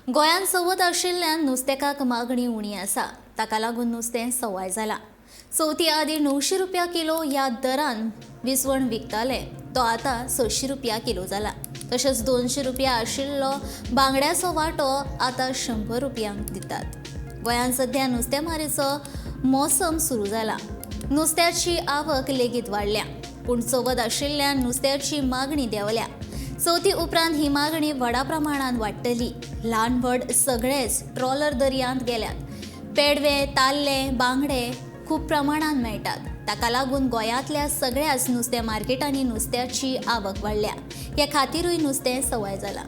गोंयांत चवथ आशिल्ल्यान नुस्तेकाक मागणी उणी आसा. ताका लागून नुस्तें सवाय जालां. चवथी आदीं 900 रुपया किलो ह्या दरान विसवण विकताले, तो आतां 600 रुपया किलो जाला. तशेंच 200 रुपया आशिल्लो बांगड्याचो वांटो आतां 100 रुपयांक दितात. गोंयांत सध्या नुस्तेमारीचो मोसम सुरू जाला. नुस्त्याची आवक लेगीत वाडल्या, पूण चवथ आशिल्ल्यान नुस्त्याची मागणी देंवल्या. चवथी उपरांत ही मागणी व्हडा प्रमाणान वाडटली. ल्हान व्हड सगळेच ट्रॉलर दर्यांत गेल्यात. पेडवे, ताल्ले, बांगडे खूब प्रमाणान मेळटात. ताका लागून गोंयांतल्या सगळ्याच नुस्तें मार्केटांनी नुस्त्याची आवक वाडल्या. हे खातीरूय नुस्तें सवाय जालां.